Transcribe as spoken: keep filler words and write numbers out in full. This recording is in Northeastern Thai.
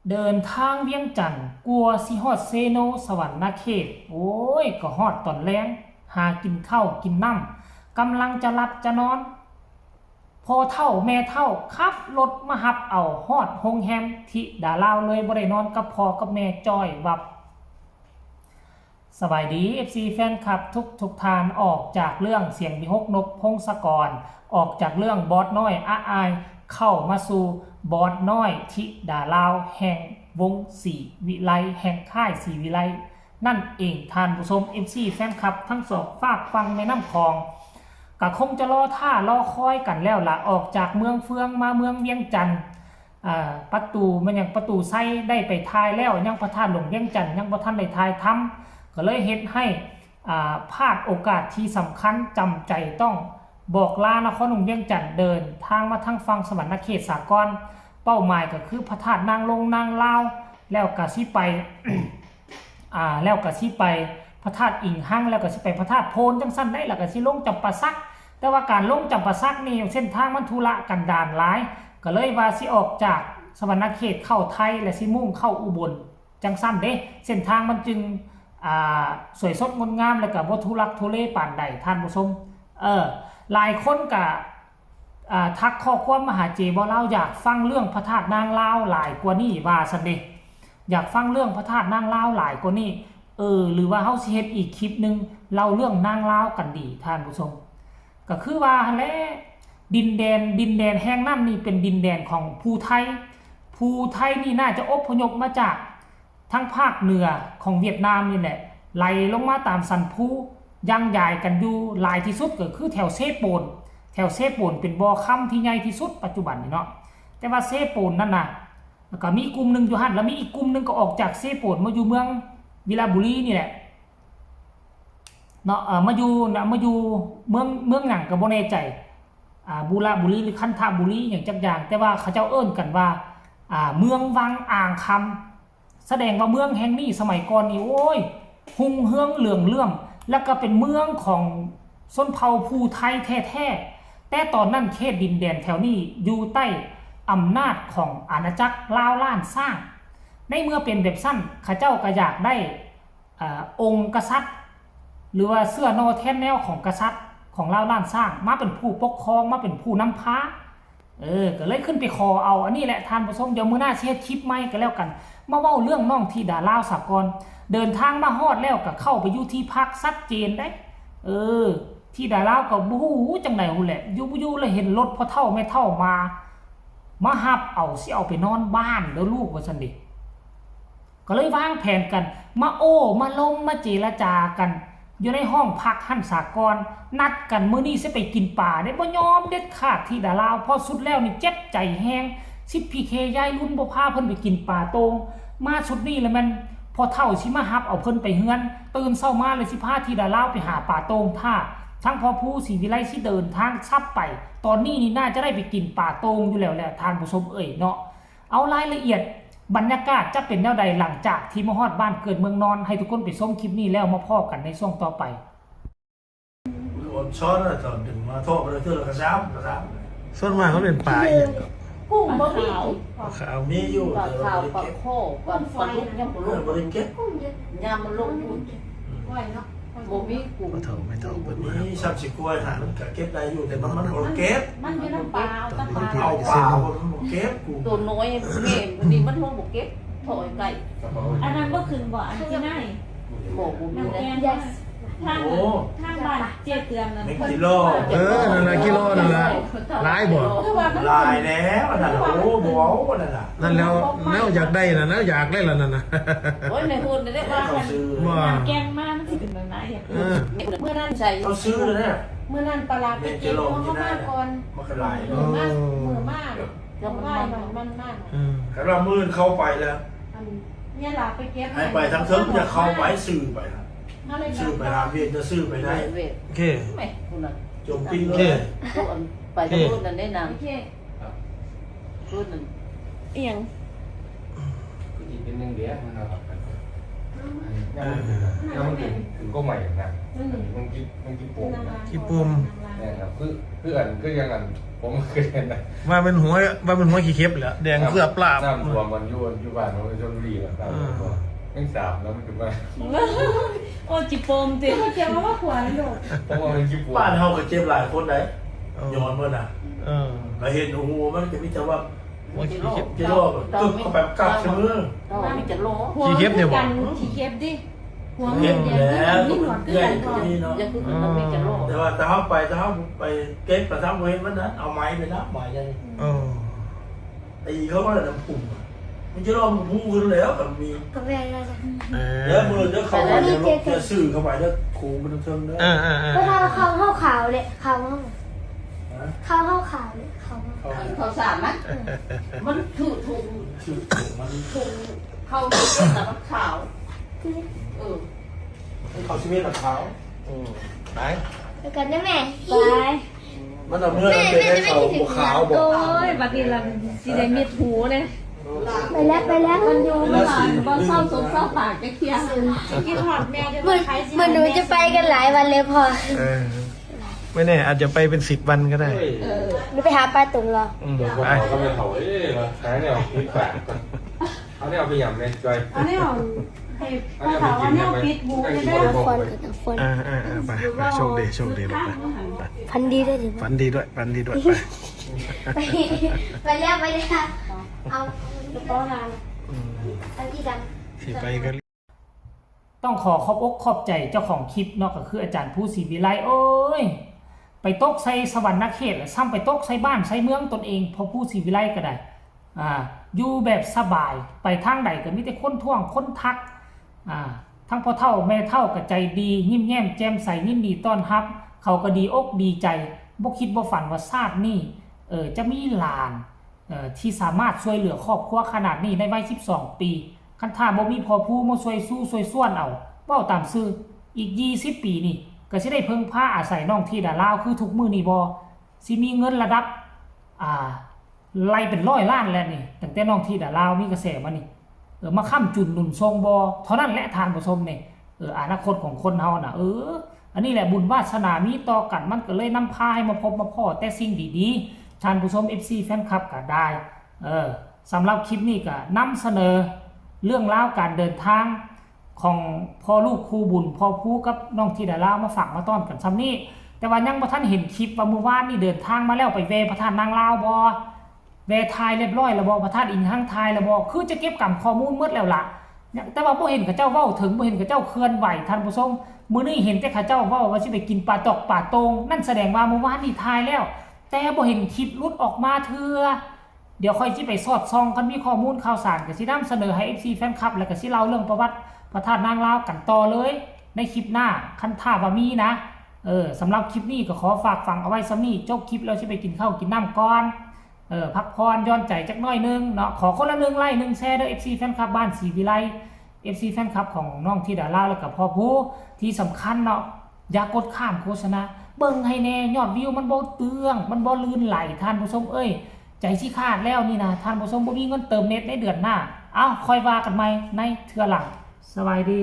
เดินทางเวียงจันทน์ กว่าสิฮอดเซโนสวรรณเขต โอ้ย ก็ฮอดตอนแลง หากินข้าวกินน้ำ กำลังจะหลับจะนอน พ่อเฒ่าแม่เฒ่าขับรถมาฮับเอาฮอดโฮงแฮมธิดาลาวเลย บ่ได้นอนกับพ่อกับแม่จ้อยวับ สบายดี เอฟซี แฟนคลับทุกทุกท่าน ออกจากเรื่องเสียงวิหก นกพงศกร ออกจากเรื่องบอสน้อยอาอาย เข้ามาสู่บอสน้อยธิดาลาวแห่งวงศรีวิไล แห่งค่ายศรีวิไล นั่นเองท่านผู้ชม เอฟซี แฟนคลับทั้งสองฟากฝั่งแม่น้ำคอง ก็คงจะรอท่ารอคอยกันแล้วล่ะ ออกจากเมืองเฟืองมาเมืองเวียงจันทน์ อ่า ประตู แม่นหยัง ประตูไซได้ไปถ่ายแล้ว ยังพระธาตุหลวงเวียงจันทน์ยังบ่ทันได้ถ่ายทำ ก็เลยเฮ็ดให้ อ่า พลาดโอกาสที่สำคัญ จำใจต้องบอกลานครหลวงเวียงจันทน์ เดินทางมาทางฝั่งสวรรณเขตสากล เป้าหมายก็คือพระธาตุนางลงนางลาว แล้วก็สิไป อ่า แล้วก็สิไปพระธาตุอิงหัง แล้วก็สิไปพระธาตุโพนจังซั่นได้ แล้วก็สิลงจำปาสัก แต่ว่าการลงจำปาสักนี่เส้นทางมันทุรกันดารหลาย ก็เลยว่าสิออกจากสวรรณเขตเข้าไทย และสิมุ่งเข้าอุบลจังซั่นเด้ เส้นทางมันจึง อ่า สวยสดงดงาม แล้วก็บ่ทุลักทุเลปานใดท่านผู้ชม เออ หลายคนก็ อ่า ทักข้อความมาหาเจบ่าวลาว อยากฟังเรื่องพระธาตุนางลาวหลายกว่านี้ว่าซั่นเด้ อยากฟังเรื่องพระธาตุนางลาวหลายกว่านี้ เออ หรือว่าเฮาสิเฮ็ดอีกคลิปหนึ่งเล่าเรื่องนางลาวกันดีท่านผู้ชม ก็คือว่าหั่นแหละ ดินแดน ดินแดนแห่งนั้นนี่เป็นดินแดนของภูไท ภูไทนี่น่าจะอพยพมาจากทางภาคเหนือของเวียดนามนี่แหละ ไหลลงมาตามสันภู ยังยายกันอยู่หลายที่สุดก็คือแถวเซโปน แถวเซโปนเป็นบ่อคำที่ใหญ่ที่สุดปัจจุบันนี่เนาะ แต่ว่าเซโปนนั่นน่ะ แล้วก็มีกลุ่มหนึ่งอยู่หั่น แล้วมีอีกกลุ่มหนึ่งก็ออกจากเซโปนมาอยู่เมืองวิระบุรีนี่แหละ เนาะ เอ่อ มาอยู่นะ มาอยู่เมือง เมืองหยังก็บ่แน่ใจ อ่า บุระบุรีหรือคันธบุรีหยังจักอย่าง แต่ว่าเขาเจ้าเอิ้นกันว่า อ่า เมืองวังอ่างคำ แสดงว่าเมืองแห่งนี้สมัยก่อนนี่ โอ้ย รุ่งเรืองเหลืองเลื่อม แล้วก็เป็นเมืองของชนเผ่าภูไทแท้ๆ แต่ตอนนั้นเขตดินแดนแถวนี้อยู่ใต้อำนาจของอาณาจักรลาวล้านช้าง ในเมื่อเป็นแบบซั่น เขาเจ้าก็อยากได้ เอ่อ องค์กษัตริย์ หรือว่าเสื้อนอแทนแนวของกษัตริย์ของลาวล้านช้าง มาเป็นผู้ปกครอง มาเป็นผู้นำพา เออ ก็เลยขึ้นไปขอเอา อันนี้แหละท่านผู้ชม เดี๋ยวมื้อหน้าสิเฮ็ดคลิปใหม่ก็แล้วกัน มาเว้าเรื่องน้องธิดาลาวสากล เดินทางมาฮอดแล้วก็เข้าไปอยู่ที่พักชัดเจนเด้ เออ ธิดาลาวก็บ่ฮู้จั่งใดพู้นแหละ อยู่บ่อยู่แล้วเห็นรถพ่อเฒ่าแม่เฒ่ามา มาฮับเอา สิเอาไปนอนบ้านเด้อลูก ว่าซั่นเด้ ก็เลยวางแผนกัน มาโอ้ มาลม มาเจรจากัน อยู่ในห้องพักหั้นสากล นัดกันมื้อนี้สิไปกินปลาเด้ บ่ยอมเด็ดขาดธิดาลาว เพราะสุดแล้วนี่เจ็บใจแฮง สิทธิ์พีเค ยายรุ่นบ่พาเพิ่นไปกินปลาโต่ง มาชุดนี้แล้วแม่นพ่อเฒ่าสิมาฮับเอาเพิ่นไปเฮือน ตื่นเช้ามาเลยสิพาธิดาลาวไปหาปลาโต่งท่า ทั้งพ่อภูศรีวิไลสิเดินทางซับไป ตอนนี้นี่น่าจะได้ไปกินปลาโต่งอยู่แล้วแหละท่านผู้ชมเอ่ยเนาะ เอารายละเอียดบรรยากาศจะเป็นแนวใดหลังจากที่มาฮอดบ้านเกิดเมืองนอน ให้ทุกคนไปชมคลิปนี้แล้วมาพ้อกันในช่วงต่อไป อดช้อนอะตอนดึงมาโทษไปเลยเทื่อละกระซ้ำกระซ้ำ ส่วนมากเขาเป็นปลาอีหยังก็ กุ้งบ่มี ปลาขาว มีอยู่ ปลา แต่ ขาว เรา ปลา เก็บ ข้อปลาปลาดุกยังบ่ เอ ล อง บริเก็บ ยามมันลงทุน บ่มีกุ้ง พ่อเฒ่าแม่เฒ่าเพิ่นมา มีสับสิกล้วยหันกะเก็บได้อยู่แต่มันมันบริเก็บ มันอยู่น้ำปลา ตอนนี้ น้ำปลา พี่ เอาปลามันบริเก็บกู ตัวน้อยแม่มันนี่มันห้องบ่เก็บถอยไก่ อันนั้นก็คือบ่อันที่ไหน บ่บ่มี น้ำแก แล้ว งทางทางบ้านเจเตือนนั่น ไม่กินโล เออนั่นน่ะกิโลนั่นล่ะหลายบ่ คือว่ามัน ลายแล้วอันนั้นน่ะโอ้โหบ่เอาอันนั้นน่ะ นั่นแล้วแนวอยากได้น่ะแนวอยากได้ล่ะนั่นน่ะ โอ้ยในหุ่นได้ว่า เขาซื้อ บ่ น้ำแกงมามันสิเป็นแบบไหนอ่ะ เออ เมื่อนั้นใส่ เขาซื้อเลยเนี่ย เมื่อนั้นปลาร้าไปเก็บของเขามาก่อน มันก็ลาย มือมากมือมาก แล้วมัน ว่า มัน มันมันมาก เออ กันว่ามื่นเข้าไปแล้ว อันเนี่ยลาไปเก็บ ให้ไปทางเทิงจะเข้าไปซื้อไปนะ อะไร ซื้อไปหาเวียนจะซื้อไปได้ เวท โอเค ไม่คุณน่ะ จมปิ้ง โอ เล เค ย ตัวอันไปทางโน้นนั่นได้นาง โอเค โน้นนั่น อีหยัง คืออีกเป็นหนึ่งเดียวนะครับยังมันถึงยังมันถึงถึงก็ใหม่นะมันคิดมันคิดโป่งนะ ขี้ปุ่ม เนี่ยครับคือคืออันคือยังอัน ผมเคยเห็นนะ ว่าเป็นหัวว่าเป็นหัวขี้เข็บแหละแดงเสื้อปลาบ น้ำท่วมมันอยู่อยู่บ้านของชลบุรีแหละน้ำท่วมยังสาบแล้วมันขึ้นมา โอ้จิโปมติ เจ้าเจ้าว่าขวานโดด เพราะว่ามันขี้ปว บ้าน ด เฮาก็เจ็บหลายคนได้ เออ ย้อนเมื่อน่ะ เออ ก็เห็นหัวมันก็มีแต่ว่า หัวขี้เข็บ เจ็บรอบตึกเข้าไปกับเสมอ เราไม่จะโล ขี้เข็บเนี่ยบอก ขี้เข็บดิหัว เห็น เดีย แล้ว วมีหนวดขึ้น ใหญ่ หลัง ก็มีเนาะ ยังคือคนไม่จะโล แต่ว่าถ้าเฮาไปถ้าเฮาไปเก็บไปทำเวรมันนั้นเอาไม้ไปนะไม้นั่น เออ ตีเขาก็เลยน้ำพุ่งมันจะรอบมันพุ่งขึ้นแล้วมันมี กาแฟอะไรนะ เออ เดี๋ยวมือเดี๋ยวเขาเดี๋ยวลบเดี๋ยวสื่อเข้าไปเดี๋ยวโค้งไปทางเทิงเด้อ เออเออเออ ก็ถ้าเขาเข้าขาวเลยเขาเขาเข้าขาวเลยเขา เขา เขาสามนะมันถูกถูก สื่อมัน ถูกเขาเป็นแต่ขาวเออ เขาชีวิตกับเขา อืมไป ไปกันนะแม่ไป มันเอาเมื่อมันเป็นให้เขาบวกขาวบ โอ้ อก ยบัดนี้เราสิได้มิดหูเนี่ย ไปแล้วไปแล้วมันอยู่ แล้วสี บ่เศร้าสมเศร้าปากจะเคลียร์ คิดหอดแม่จะ เหมือน ใครสิ เหมือนหนูจะไปกันหลายวันเลยพอ เออไม่แน่อาจจะไปเป็นสิบวันก็ได้ หนูไปหาปลาตุ่มเหรอ อืม เดี๋ยวพวก ไป เขาก็ไม่เขาเอ้ยหาแนวคิดปากเอาแนวไปยำในใจ อันนี้เอาให้พ่อถามว่าเนี่ยปิดหูจะได้ น้ำควันกับน้ำควัน อ่าอ่าอ่าไปไปโชคดีโชคดีลูกไปไป ฝันดีด้วยสิ ฝันดีด้วยฝันดีด้วยไป ไปไปแล้วไปแล้วเอา กระเป๋าลาง อืม เอาที่ดำ สิไปกัน ต้องขอขอบอกขอบใจเจ้าของคลิปเนาะก็คืออาจารย์ภูศรีวิไลเอ้ยไปตกใส่สวรรค์นเขตแล้วซ้ำไปตกใส่บ้านใส่เมืองตนเองเพราะภูศรีวิไลก็ได้อ่าอยู่แบบสบายไปทางใดก็มีแต่คนท่วงคนทักอ่าทั้งพ่อเฒ่าแม่เฒ่าก็ใจดียิ้มแย้มแจ่มใสยินดีต้อนรับ เขาก็ดีอกดีใจบ่คิดบ่ฝันว่าชาตินี้เออจะมีหลาน เอ่อที่สามารถช่วยเหลือครอบครัวขนาดนี้ในวัยสิบสองปี คันถ้าบ่มีพ่อภูมาช่วยสู้ช่วยส่วนเอา เว้าตามซื่อ อีกยี่สิบปีนี่ ก็สิได้เพิ่งพาอาศัยน้องธิดาลาวคือทุกมื้อนี้บ่ สิมีเงินระดับ อ่า ไล่เป็นร้อยล้านแล้วนี่ ตั้งแต่น้องธิดาลาวมีกระแสมานี่ เออ มาค้ำจุนหนุนส่งบ่ เท่านั้นแหละท่านผู้ชมนี่ เออ อนาคตของคนเฮาน่ะ เออ อันนี้แหละบุญวาสนามีต่อกัน มันก็เลยนำพาให้มาพบมาพ้อแต่สิ่งดีๆ ท่านผู้ชม เอฟซี แฟนคลับก็ได้ เออ สำหรับคลิปนี้ก็นำเสนอเรื่องราวการเดินทางของพ่อลูกคู่บุญ พ่อภูกับน้องธิดาลาวมาฝากมาต้อนกันส่ำนี้ แต่ว่ายังบ่ทันเห็นคลิปว่ามื้อวานนี่เดินทางมาแล้วไปแว่พระธาตุนางลาวบ่ แว่ถ่ายเรียบร้อยแล้วบ่ พระธาตุอินทังถ่ายแล้วบ่ คือจะเก็บกำข้อมูลหมดแล้วล่ะ แต่ว่าบ่เห็นเขาเจ้าเว้าถึง บ่เห็นเขาเจ้าเคลื่อนไหว ท่านผู้ชม มื้อนี้เห็นแต่เขาเจ้าเว้าว่าสิไปกินปลาตอกปลาโตง นั่นแสดงว่ามื้อวานนี่ถ่ายแล้ว แต่บ่เห็นคลิปหลุดออกมาเทื่อ เดี๋ยวค่อยสิไปสอดส่อง คันมีข้อมูลข่าวสารก็สินำเสนอให้ เอฟซี แฟนคลับ แล้วก็สิเล่าเรื่องประวัติพระธาตุนางลาวกันต่อเลย ในคลิปหน้า คันถ้าว่ามีนะ เออ สำหรับคลิปนี้ก็ขอฝากฝังเอาไว้ส่ำนี้ จบคลิปแล้วสิไปกินข้าวกินน้ำก่อน เออ พักผ่อนหย่อนใจจักหน่อยหนึ่งเนาะ ขอคนละหนึ่งไลค์หนึ่งแชร์เด้อ เอฟซี แฟนคลับบ้านศรีวิไล เอฟซี แฟนคลับของน้องธิดาลาวแล้วก็พ่อภู ที่สำคัญเนาะ อย่ากดข้ามโฆษณา เบิ่งให้แน่ ยอดวิวมันบ่เตื้อง มันบ่ลื่นไหล ท่านผู้ชมเอ้ย ใจสิขาดแล้วนี่นะ ท่านผู้ชมบ่มีเงินเติมเน็ตในเดือนหน้า เอ้า ค่อยว่ากันใหม่ในเทื่อหลัง สบายดี